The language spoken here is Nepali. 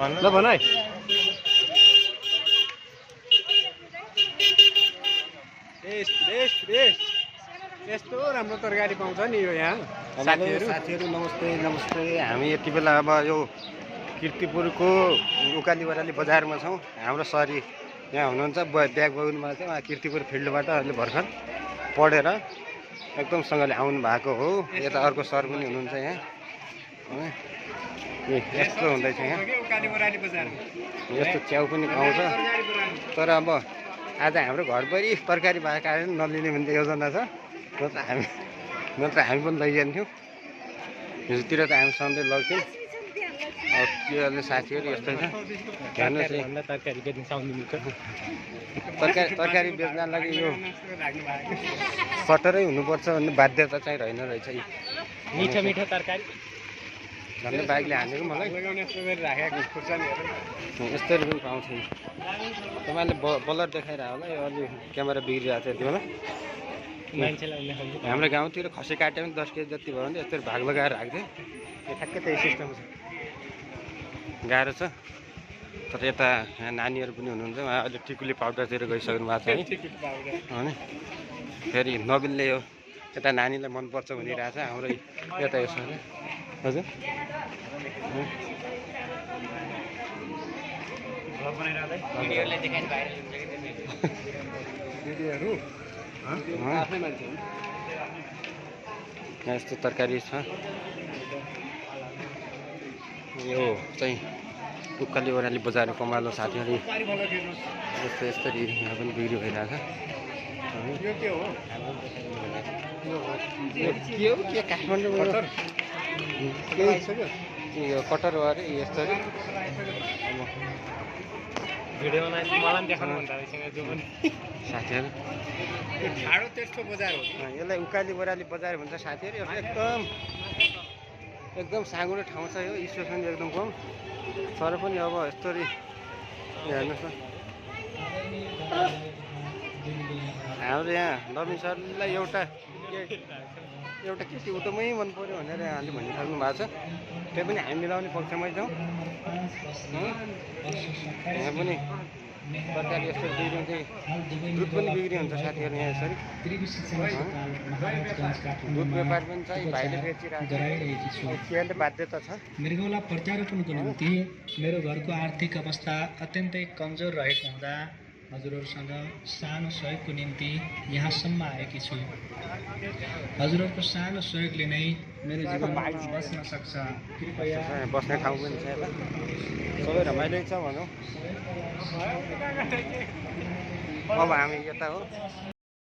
ल भन है। यस्तो राम्रो तरकारी पाउँछ नि यो यहाँ। साथीहरू नमस्ते नमस्ते। हामी यति बेला अब यो किर्तिपुरको उकाली ओह्राली बजारमा छौँ। हाम्रो सरी यहाँ हुनुहुन्छ ब्याग बोक्नुमा चाहिँ उहाँ किर्तिपुर फिल्डबाट अहिले भर्खर पढेर एकदमसँगले आउनु भएको हो। यता अर्को सर पनि हुनुहुन्छ यहाँ। यस्तो हुँदैछ यहाँ, यस्तो च्याउ पनि पाउँछ। तर अब आज हाम्रो घरभरि तरकारी भएको कारण नलिने भन्ने योजना छ, नत्र हामी पनि लैजान्थ्यौँ। हिजोतिर त हामी सधैँ लग्थ्यौँ। अब के गर्ने साथीहरू यस्तो छ। तरकारी बेच्न लागि यो कटरै हुनुपर्छ भन्ने बाध्यता चाहिँ रहेन रहेछ। मिठो मिठो तरकारी झन्डै बाइकले हानेको मलाई। यस्तोहरू पनि पाउँछ। तपाईँले बलर देखाइरह होला। यो अलि क्यामेरा बिग्रिरहेको थियो यति बेला। हाम्रो गाउँतिर खसी काट्यो भने 10 केजी जति भयो भने यस्तरी भाग लगाएर राख्थ्यो। यो ठ्याक्कै त्यही सिस्टम छ। गाह्रो छ। तर यता यहाँ नानीहरू पनि हुनुहुन्छ। उहाँ अहिले टिकुली पाउडरतिर गइसक्नु भएको छ है। अनि फेरि नबिनले यो यता नानीलाई मनपर्छ भनिरहेछ हाम्रो यता यसो हजुर। यस्तो तरकारी छ। यो चाहिँ उकाली ओह्राली बजार कमालो साथीहरू। यस्तो यस्तरी यहाँ पनि बिक्री भइरहेछ। के हो के काठमाडौँ यो कटर हो अरे यस्तो अरे। भिडियो मलाई देखाउनु भन्दा साथीहरू ठाडो त्यस्तो बजार हो। यसलाई उकाली ओह्राली बजार भन्छ साथीहरू। एकदम साँगुरो ठाउँ छ। यो स्पेस पनि एकदम कम तर पनि अब यस्तरी हेर्नुहोस् न। हाम्रो यहाँ नवीन सरलाई एउटा केटी उतमै मन पऱ्यो भनेर यहाँले भनिसक्नु भएको छ। त्यो पनि हामी मिलाउने पक्षमै छौँ। यहाँ पनि तरकारी यस्तो बिक्री हुन्छ। दुध पनि बिक्री हुन्छ साथीहरू यहाँ यसरी। दुध व्यापार पनि छ। भाइले बेचिरहेको छ। बाध्यता छ। मृगौला प्रत्यारोपणको निम्ति मेरो घरको आर्थिक अवस्था अत्यन्तै कमजोर रहेको हुँदा हजुरहरूसँग सानो सहयोगको निम्ति यहाँसम्म आएकी छु। हजुरहरूको सानो सहयोगले नै मेरो जीवन बस्न सक्छ। कृपया बस्ने ठाउँ पनि छ यता। सबै रमाइलो छ भनौँ। अब हामी यता हो।